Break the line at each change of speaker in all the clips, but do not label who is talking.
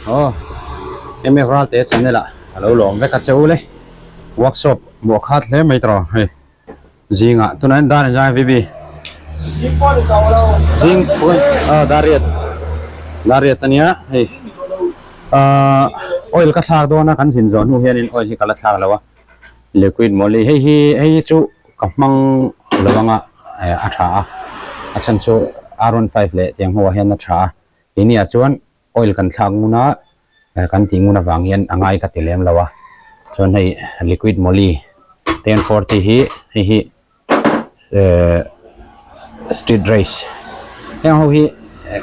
Aw MF Ralte channel ah a lo lawm vek a che u le workshop muah khat hle mai tawh hei zingah tunah hian dar inzai VB zing aw dar riat dar riat ania hei ahh oil ka thlak dawn a kan zin zawh hnu hianin oil hi ka la thlak lo a liquid moly hei hi hei hi chu ka hmang lo anga a tha a a chhan chu R one five leh tiang ho ah hian a tha a keini ah chuan oil kan thlak ngun a kan tih ngun avang hian a ngai ka ti lem lo a chuan hei liquid moly 1040 hi hei hi ehh street race heng ho hi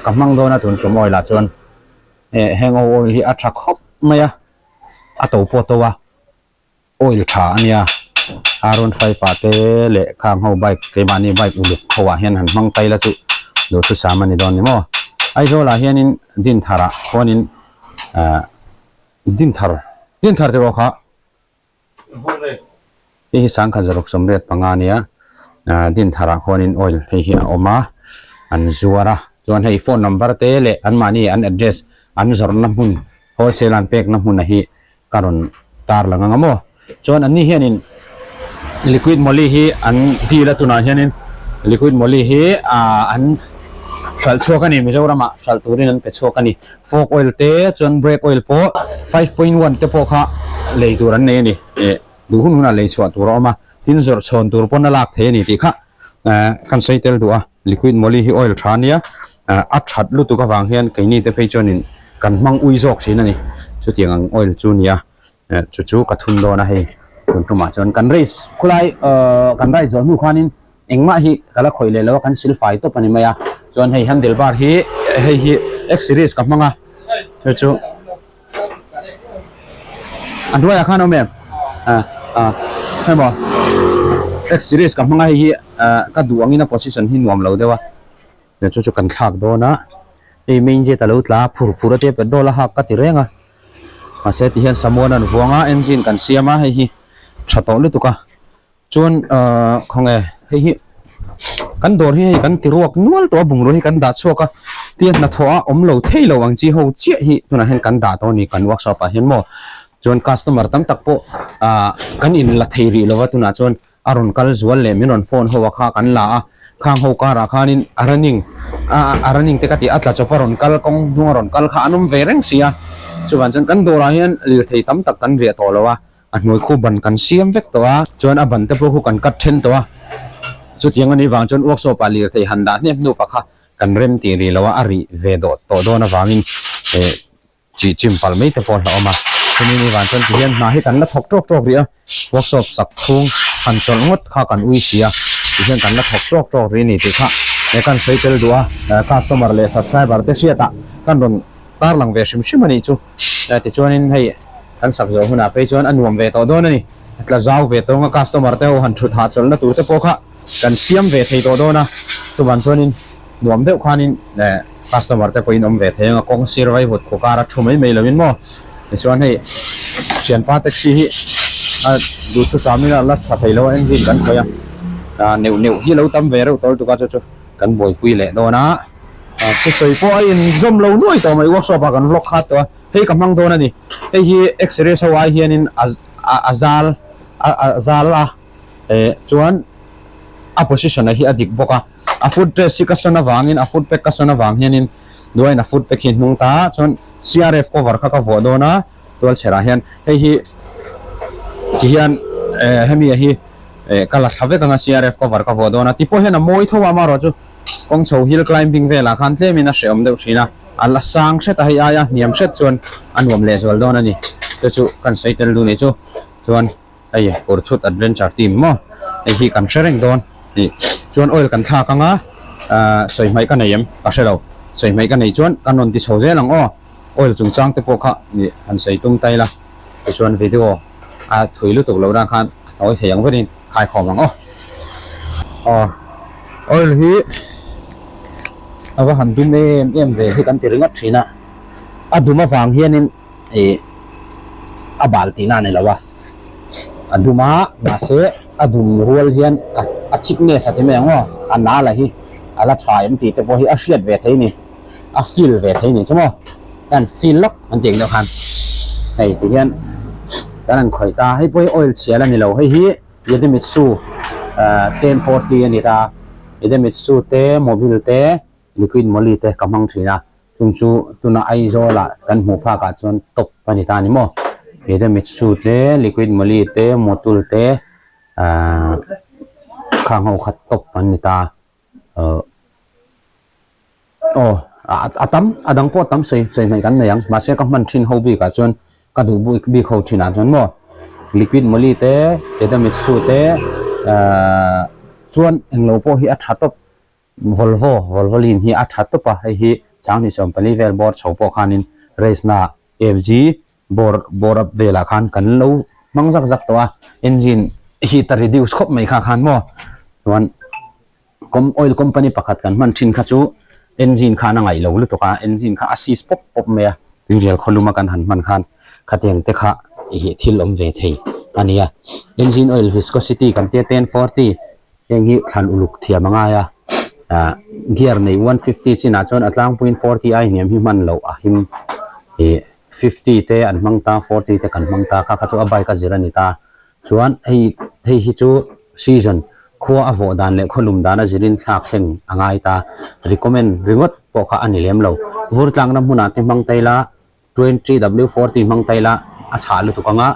ka hmang dawn a tun tum oil ah chuan eh heng ho oil hi a tha khawp mai a a to pawh a to a. Oil tha a nia, R one five ah te leh khang ho bike keimahni bike uluk ho ah hian han hmang tai la chu duhthusam a ni dawn ni maw. Aizawl ah hianin Dinthar ah khuanin ahh Dinthar Dinthar tih rawh kha hei hi sangkhat zaruk sawmriat panga a nia ahh Dinthar ah khuanin oil hei hi a awm a an zuar a chuan hei phone number te leh anmahni an address an zawrhna hmun wholesale an pekna hmun a hi ka rawn tar lang anga maw chuan anni hianin liquid moly hi an deal a tunah hianin liquid moly hi ah an hralh chhuak a ni Mizoramah hralh turin an pe chhuak a ni fork oil te chuan brake oil pawh 5.1 te pawh kha lei tur an nei a ni eh duh hun hunah lei chhuah tur a awm a tin zawrh chhawn tur pawn a lak thei a ni tih kha eh kan sawi tel duh a. Liquid moly hi oil tha ania, a that lutuk avang hian keini te phei chuanin kan hmang ui zawk thin a ni. Chutiang ang oil chu nia, chu chu ka thun dawn a hei tun tumah chuan kan race khulai kan ride zawh hnu khanin engmah hi ka la khawih leh lo a, kan sil fai tawp a ni mai a. Chuan hei handle bar hi hei hi X series ka hmang a, chu chu. A hnuaiah khan a awm em? Ah ah hei maw X series ka hmang a hei hi ah ka duh angin a position hi nuam lo deuh a chu chu kan thlak dawn a hei main gate a lo tla a phur phur a tia petrol a hak ka ti reng a mahse tihian samuan an vuang a engine kan siam a hei hi tha tawh lutuk a. Chuan ahh khawnge hei hi kan dawr hi hei kan ti ruak nual tawh a bungrua hi kan dah chhuak a tia hnathawh a awm lo thei lo ang chi ho chiah hi tunah hian kan dah tawh a ni kan workshop ah hian maw chuan customer tam tak pawh ahh kan in la thei rih lo va tunah chuan a rawn kal zual leh min rawn phone ho a kha kan la a khang ho karah khanin a running a a running te ka tih a tla chawp a rawn kal kawng hnung a rawn kal kha an awm ve reng si a chuvang chuan kan dawrah hian lirthei tam tak kan riah tawh lo a. A hnuai khu ban kan siam vek tawh a, chuan a ban te pawh khu kan cut then tawh a, chutiang anih vang chuan workshop ah lirthei han dah hnem hnu pakha kan rem tih rih lo a, a rih ve dawh tawh dawn avangin eh chih chim palh mai te pawh a hlauhawm a, chumi ni vang chuan tihian hna hi kan la thawk tawk tawk rih a, workshop sak chhung han chawlh ngawt kha kan ui si a, tihian kan la thawk tawk tawk rih a ni tih kha eh kan sawi tel duh a, customer leh subscriber te hriatah kan rawn tarlang ve hrim hrim a nih chu. Tichuanin hei kan sak zawh hunah phei chuan a nuam ve tawh dawn a ni. A tla zau ve tawng a, customer te ho han thut hahchawlhna tur te pawh kha kan siam ve thei tawh dawn a. Chuvan chuanin nuam deuh khanin customer te pawhin awm ve thei ang a, kawng sir vai vut khu kar a thu mai mai loin maw. Tichuan hei thianpa taxi hi a duhthusam in a la tha thei lo a, engine kan khawih a, neuh neuh hi lo tam ve reuh tawh lutuk a, chu chu kan buaipui leh dawn a. Thusawi pawh a inzawm lo nuai tawh mai workshop ah kan vlog khat tawh a hei ka hmang dawn a ni hei hi x-ray ho ai hianin a a zal a zal a eh chuan a position a hi a dik bawk a a foot rest hi ka sawn avangin a foot pack ka sawn avang hianin duain a foot pack hi hnung ta a chuan C_R_F cover kha ka vuah dawn a tualchherah hian hei hi ti hian eh hemi a hi eh ka la thla vek ang a C_R_F cover ka vuah dawn a ti pawh hian a mawi tho a amaherawh chu. Kawng chho hill climbing velah khan tlemin a hrehawm deuh thin a, a la sang hret a, hei aia hniam hret chuan a nuam lehzual dawn a ni. Chu chu kan sawi tel duh nih chu chuan hei Purthut Adventure Team maw hei hi kan hre reng dawn ni. Chuan oil kan thlak anga ahh sawi hmaih ka nei em ka hre lo, sawi hmaih ka nei chuan kan rawn ti chho zel ang aw, oil chungchang te pawh kha nih han sawi tum ta ila tichuan video a thui lutuk loh dan khan a tawi thei ang verin khaikhawm ang aw. Aw oil hi a va han dum em em ve hi kan ti ringawt thin a, a dum avang hianin ih a bal tihna a ni lo a, a dum a mahse a dum rual hian a thickness a ti mai ang aw, a nala hi a la tha em tih te pawh hi a hriat ve thei a ni, a feel ve thei a ni chu maw. Kan feel lawk an tih ang deuh khan hei ti hian kan han khawih ta hei pawh hi oil chhia la ni lo hei hi Idemitsu ah 1040 a ni ta Idemitsu te mobil te liquid moly te ka hmang thin a chung chu tuna Aizawl ah kan hmuh phak ah chuan top a ni ta a ni maw Idemitsu te liquid moly te motul te ah khang ho kha top an ni ta. Aw a tam a dang pawh tam sawi sawi hmaih kan nei ang mahse ka hman thin ho bik ah chuan ka duh bik bik ho thin ah chuan maw liquid moly te edamitsu te ahh chuan englo pawh hi a tha tawp volvo volvoline hi a tha tawp a hei hi sanghnih 14 vel bawr chho pawh khanin race na fg bawr bawr up velah khan kan lo hmang zak zak tawh a engine heat a reduce khawp mai kha khan maw chuan com oil company pakhat kan hman thin kha chu engine khan a ngaih lo lutuk a engine kha a seize pawp pawp mai a tuirial khawlum a kan han hman khan khatiang te kha ih thil awm ve thei a ni a engine oil viscosity kan tia 1040 heng hi thlan uluk thiam a ngai a ah gear nei 150 chinah chuan a tlangpuiin 40 ai hniam hi hman loh a him ih. 50 te an hmang ta, 40 te kan hmang ta, kha kha chu a bike a zir a ni ta. Chuan hei hei hi chu season khua a vawh dan leh khaw lum dan a zirin thlak thleng a ngai ta. Recommend ringawt pawh kha a ni lem lo. Vur tlakna hmunah te hmang ta ila, 20 W 40 hmang ta ila a chhah lutuk anga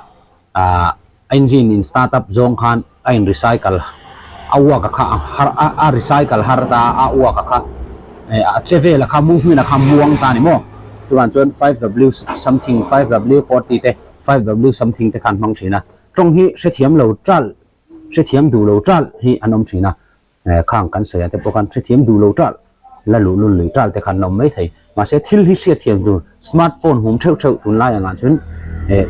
ah engine in start up zawng khan a in recycle a uak a kha a har a a recycle har ta a uak a kha eh a che vel a kha movement a kha muang ta a ni maw chuvang chuan 5W something 5W 40 te 5W something te khan hmang thin a tawng hi hrethiam lo tal hrethiam duh lo tal hi an awm thin a. Khang kan sawi ah te pawh khan hrethiam duh lo tal, la luh lul lui tal te khan la awm mai thei. Mahse thil hi hriatthiam tur smart phone hum theuh theuh tunlai angah chuan eh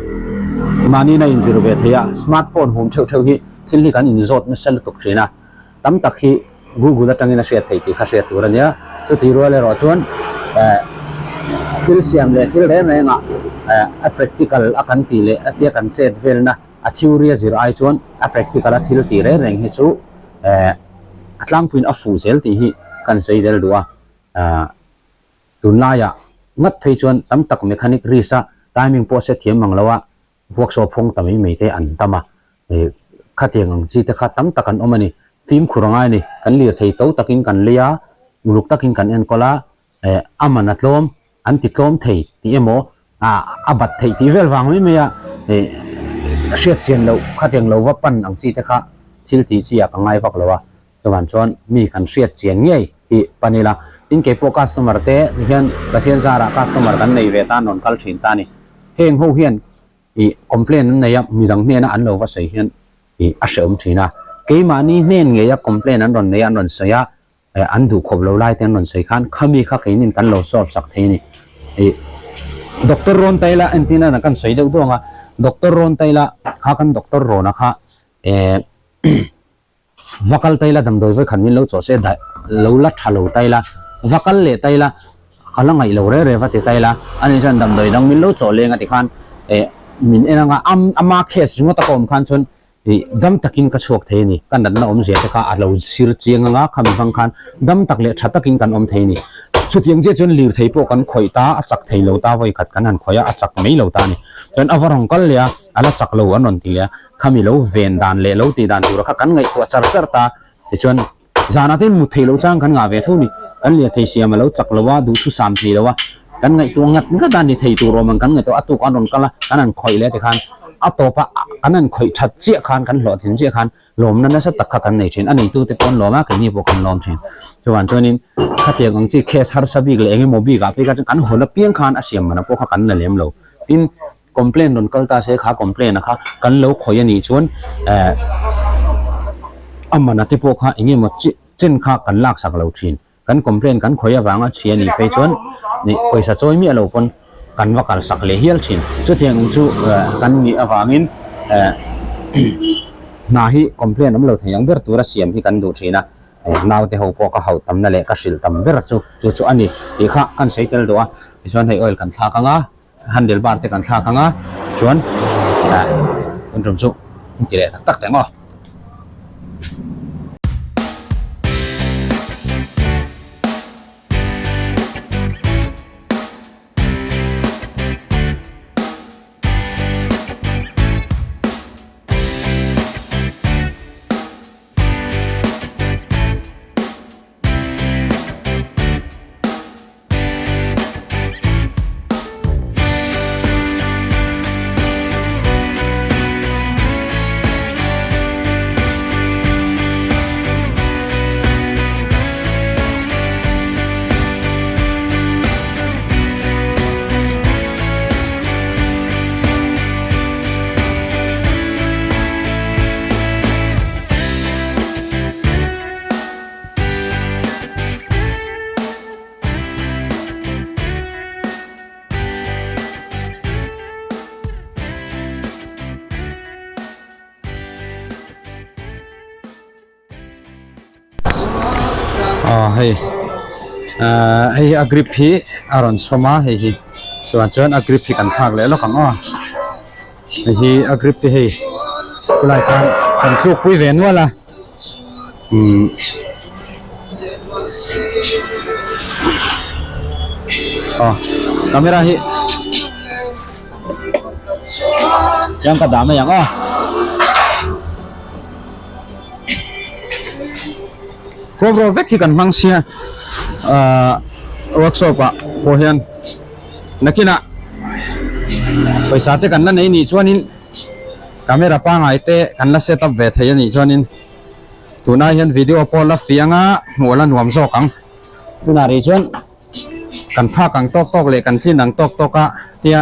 mahni na inzir ve thei a, smart phone hum theuh theuh hi thil hi kan inzawt nasa lutuk thin a, tam tak hi google atangin a hriat theih tih kha hriat tur a nia. Chutih rual erawh chuan eh thil siam leh thil reng reng ah eh a practical a kan tih leh a tia kan chet velna A theory a zir ai chuan a practical a thil tih reng reng hi chu eh a tlangpuiin a fuh zel tih hi kan sawi del duh a. Ah tunlaiah ngat phei chuan tam tak mechanic risk a timing pawh set thiam mang lo a, workshop hawng ta mai mai te an tam a. Eh khatiang ang chi te kha tam tak an awm a ni. Fimkhur a ngai a ni. Kan lirthei to takin kan lei a, uluk takin kan enkawl a, eh a man a tlawm an ti tlawm thei tih emaw ah a bat theih tih vel vang mai mai a eh hriat chian loh khatiang lo va pan ang chi te kha thil tih chi ah ka ngai vak lo a chuan chuan mi kan hriat chian ngei hi pan ila tin keipawh customer te hian Pathian zarah customer kan nei ve tan rawn kal thin ta a ni heng ho hian ih complaint an nei a midang hnena an lo va sawi hian ih a hrehawm thin a keimahni hnen ngeia complaint an rawn nei a an rawn sawi a an duh khawp lo lai te an rawn sawi khan khami kha keinin kan lo solve sak thei a ni. Ih Doctor rawn ta ila entir nana kan sawi deuh duang a, Doctor rawn ta ila kha kan doctor rawna kha eh va kal ta ila damdawi vawi khat min lo chawh se daih lo la tha lo ta ila va kal leh ta ila ka la ngaih lo reh reh va ti ta ila ani chuan damdawi dang min lo chawh leng a ti khan eh min en anga ama case ringawt a ka awm khan chuan Ih, dam takin ka chhuak thei a ni. Ka natna awmzia te kha a lo sir chiang anga khami hmang khan dam tak leh tha takin kan awm thei a ni. Chutiang chiah chuan lirthei pawh kan khawih ta, a chak thei lo ta vawi khat kan han khawih a, a chak mai lo ta a ni. Chuan a va rawn kal leh a, a la chak lo an rawn ti leh a, khami lo ven dan leh lo tih dan tura kha kan ngaihtuah char char ta. Tichuan. Zanah te mut theih loh chang kan ngah ve tho ni. Kan lirthei siam a lo chak lo a, duhthusam thei lo a, kan ngaihtuah ngat ngat a ni thei tur awm ang kan ngaihtuah a tuk an rawn kal a, kan han khawih leh tikhan a tawp a, kan han khawih that chiah khan kan hlawhtlin chiah khan lawmna nasa tak kha kan nei thin. A neitute pawh an lawm a, keini pawh kan lawm thin. Chuvang chuanin khatiang ang chi case harsa bik leh eng emaw bikah phei kha chuan kan hawn apiang khan a siam mana pawh kha kan la lem lo. Tin, Complaint rawn kal ta se kha complaint a kha kan lo khawih a nih chuan eh a man a te pawh kha eng emaw chi chen kha kan lak sak lo thin. Kan complaint kan khawih avanga chhia a nih phei chuan nih pawisa chawi miah lo pawn kan va kal sak leh hial thin. Chutiang ang chu eh kan nih avangin eh hna hi complaint awm lo thei ang ber tura siam hi kan duh thin a. Naute ho pawh ka hauh tamna leh ka hrilh tam ber chu chu chu a ni tih kha kan sawi tel duh a. Tichuan hei oil kan thlak anga. Handle bar te kan thlak ang a chuan ah kan tum chu ti leh tak tak teh maw. Aw hei ahh hei hi a grip hi a rawn chhawm a hei hi chuan chuan a grip hi kan thlak leh lawk ang aw hei hi a grip te hei khulai khan kan thluk pui ve nual a umm aw camera hi chuan ka dah mai ang aw. Kawmraw vek hi kan hmang sia ahh workshop ah pawh hian nakinah pawisa te kan la nei nih chuanin camera pangai te kan la set up ve thei a nih chuanin tunah hian video pawh la fiang a hmuh la nuam zawk ang tunah rih chuan kan phak ang tawk tawk leh kan tlin ang tawk tawk a tia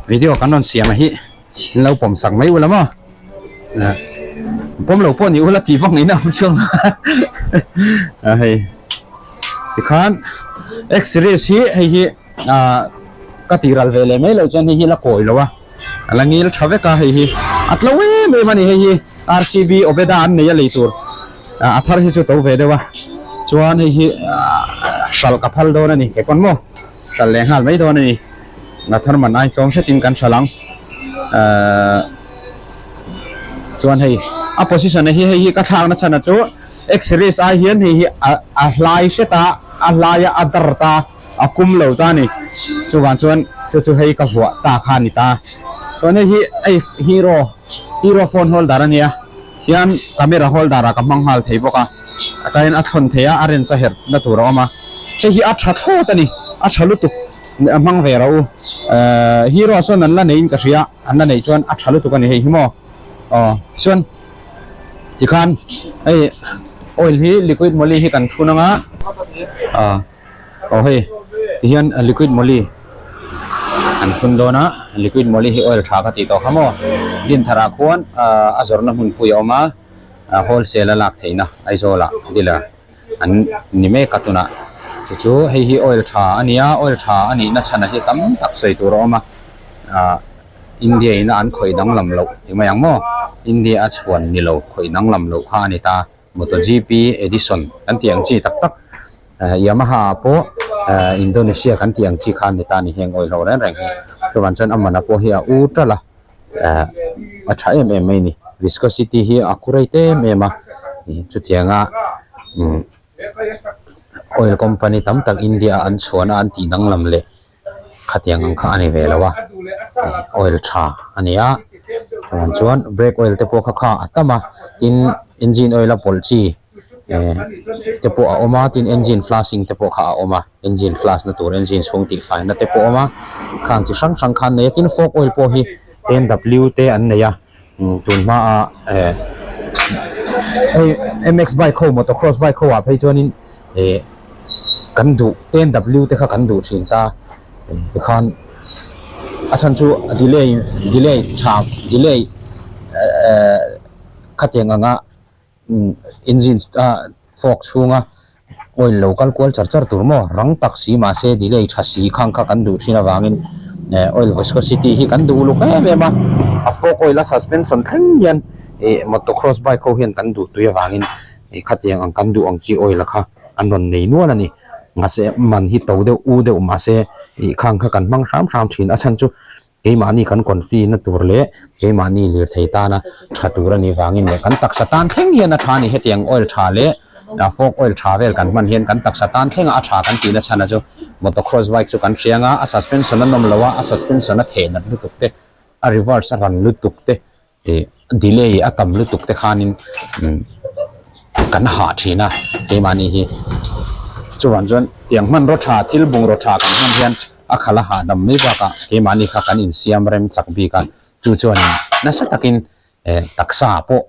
video kan rawn siam a hi an lo pawm sak mai ula maw pawm lo pawh ni ula tih vak ngaihna awm chuang a hei tikhan x series hi hei hi ah ka tih ral ve leh mai loh chuan hei hi la kawi lo a a la ngil tha vek a hei hi a tlo em em a ni hei hi R_C_B Obeda an nei a lei tur a thar hi chu to ve deuh a chuan hei hi hralh ka phal dawn a ni kei pawn maw hralh leh nghal mai dawn a ni. A thar man ai tlawm hretin kan hral ang ahh chuan hei a position a hi hei hi ka thlakna chhan a chu x series ai hian hei hi a a hlai hret a a hlai a a dar ta a kum lo ta a ni chuvang chuan chu chu hei ka vuah ta kha a ni ta chuan hei hi hei hero hero phone holder a nia hian camera holder ah ka hmang nghal thei bawk a a tain a thawn thei a a rent a herh na tur a awm a hei hi a tha thlawt a ni a tha lutuk. A hmang ve rawh u. Hero ah sawn an la neiin ka hria, an la neih chuan a tha lutuk a ni hei hi maw. Aw chuan tikhan hei oil hi liquid moly hi kan thun anga aw aw hei tihian liquid moly kan thun dawn a, liquid moly hi oil tha ka tih tawh kha maw. Dinthar ah khuan a zawrhna hmunpui a awm a, wholesale a lak theihna Aizawl ah dealer. an ni mek a tunah chu chu hei hi oil tha a ni a oil tha a nihna chhan ah hi tam tak sawi tur a awm a ah India in a an khawih danglam loh ti mai ang maw India a chhuan ni lo khawih danglam loh kha a ni ta MotoGP edition kan tih ang chi tak tak ah Yamaha ah pawh ah Indonesia kan tih ang chi kha a ni ta a ni heng oil ho reng reng hi chuvang chuan a man ah pawh hi a u ṭalh a. eh a tha em em mai a ni viscosity hi a accurate em em a chutianga umm oil company tam tak India a an chhuahna an tih danglam leh khatiang ang kha a ni ve lo a oil tha a ni a chuan chuan brake oil te pawh kha kha a tam a tin engine oil a pawlh chi. eh te pawh a awm a tin engine flashing te pawh kha a awm a engine flash na tur engine chhung tih fai na te pawh a awm a khang chi hrang hrang kha an nei a tin fork oil pawh hi N W te an nei a tun hma a eh hei M X bike ho motocross bike ho ah phei chuanin eh kan duh N W te kha kan duh thin ta tikhan a chhan chu delay delay tha delay eh khatiang anga. Engine a fork chhunga oil lo kal kual char char tur maw rang tak si mahse delay tha si khang kha kan duh thin avangin eh oil viscosity hi kan duh uluk em em a a fork oil a suspension thleng hian ih motocross bike ho hian kan duh tui avangin ih khatiang ang kan duh ang chi oil a kha an rawn nei nual a ni mahse man hi to deuh u deuh mahse ih khang kha kan hmang hram hram thin a chhan chu. Keimahni kan confi na tur leh keimahni lirthei tana tha tur a nih vangin leh kan taksa tan thleng hian a tha a ni. Hetiang oil tha leh fork oil tha vel kan hman hian kan taksa tan thlenga a tha kan tihna chhan a chu motocross bike chu kan hriang a, a suspension a nawm lo a, a suspension a theh nat lutuk te, a reverse a ran lutuk te Ih delay a tam lutuk te khanin kan hah thin a keimahni hi chuvang chuan tiang hmanraw tha thil bungraw tha kan hman hian a khalh a hahdam mai bakah keimahni kha kan insiam rem chak bik a chu chuanin nasa takin eh taksa pawh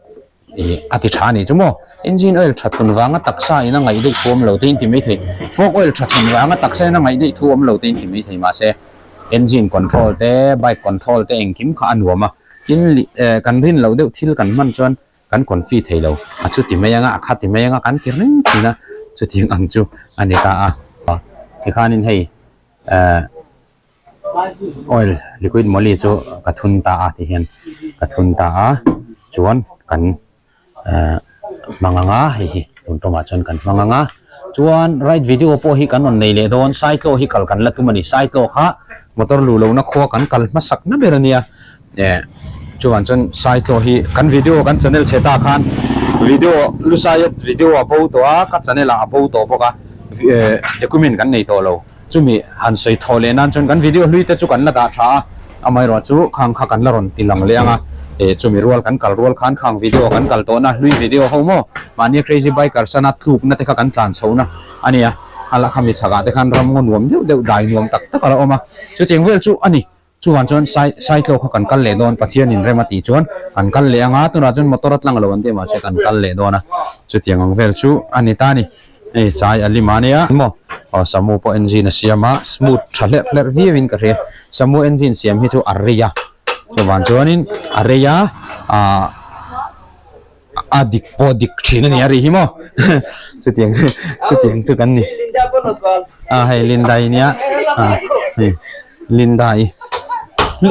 ih a ti tha a nih chu maw engine oil tha thun vanga taksa in a ngaih daih thu awm lo te in ti mai thei fork oil tha thun vanga taksa in a ngaih daih thu awm lo te in ti mai thei mahse engine control te bike control te engkim kha a nuam a. Tin eh kan rin loh deuh thil kan hman chuan kan confi thei lo, a chuti mai anga a khati mai anga kan ti reng thin a, chutiang ang chu a ni ta a. Tikhanin hei eh oil liquid moly chu ka thun ta a ti hian ka thun ta a, chuan kan eh hmang anga hei hi tun tawngah chuan kan hmang anga. Chuan ride video pawh hi kan rawn nei leh dawn, Saitlaw hi kal kan la tum a ni. Saitlaw kha motor luh lohna khua kan kal hmasak na ber a nia. Eh chuan chuan Saitlaw hi kan video kan channel chhe ta khan video Lusaiat video a bo tawh a, ka channel ah a bo tawh bawk a, eh document kan nei tawh lo. Chumi han sawi thawh leh nan chuan kan video hlui te chu kan la dah tha a, amaherawh chu khang kha kan la rawn ti lang leh ang a, eh chumi rual kan kal rual khan khang video kan kal tawhna hlui video ho maw mahnia crazy biker sana tlukna te kha kan tlan chhohna a nia, a la khami chhakah te khan ram ngaw nuam deuh deuh dai nuam tak tak a la awm a, chutiang vel chu a ni. Chuvang chuan sai Saitlaw kha kan kal leh dawn, Pathianin rem a tih chuan kan kal leh ang a, tunah chuan motor a tlang lo an tih mahse kan kal leh dawn a, chutiang ang vel chu a ni ta a ni. Hei chai a lim a nia maw, aw Samu pawh engine a siam a, smooth tha hlerh hlerh viau in ka hria, Samu engine siam hi chu a rei a, chuvang chuanin a rei a, ah a dik pawh dik thin a ni a ri hi maw chutiang chu chutiang chu kan ni a hei Linda i nia a hei Linda i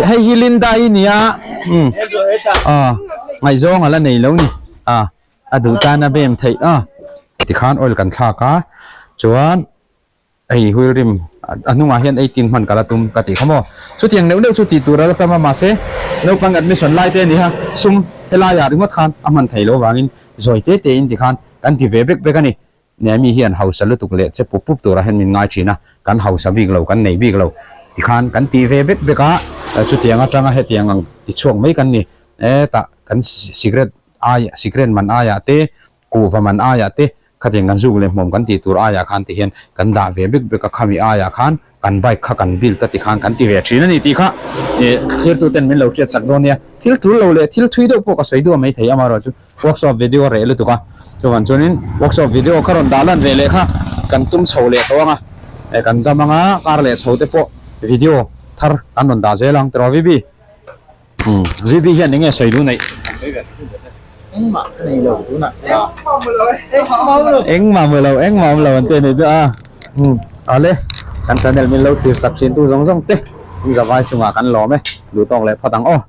hei hi Linda i nia um a ngaihzawng a la nei lo ni a a duh tan a bem theih a tikhan oil kan thlak a chuan. Hei wheel rim a hnungah hian eighteen hman ka la tum ka tih kha maw. Chutiang neuh neuh chu tih tur a la tam a mahse naupang admission lai te a ni a, sum helaiah ringawt khan a hman thei lo vangin zawi te te in tikhan kan ti ve bek bek a ni. Nehemi hian hausa lutuk leh che pup pup turah hian min ngai thin a, kan hausa bik lo, kan nei bik lo tikhan kan ti ve bek bek a, chutiang atanga hetiang ang ti chhuak mai kan ni. Hetah kan cigarette ai cigarette man aiah te kuhva man aiah te Khatiang kan zuk leh hmuam kan tih tur aiah khan ti hian kan dah ve bik bik a, khami aiah khan kan bike kha kan build a ti khan kan ti ve thin a ni tih kha ih thirtu ten min lo hriat sak dawn nia. Thil tul lo leh thil thui deuh pawh ka sawi duah mai thei amaherawhchu workshop video a reh lutuk a, chuvan chuanin workshop video kha rawn dah lan ve leh kha kan tum chho leh tawh ang a, eh kan dam ang a kar leh chho te pawh video thar kan rawn dah zel ang tiraw VB. Umm VB hian enge sawi duh neih?
Engmah ka nei lo tunah.
Engmah mu lo, engmah awm lo an ti a nih chu a. Umm awle kan channel min lo thlir sak thin tu zawng zawng te in zavai chungah kan lawm e, duh tawk leh phawt ang aw.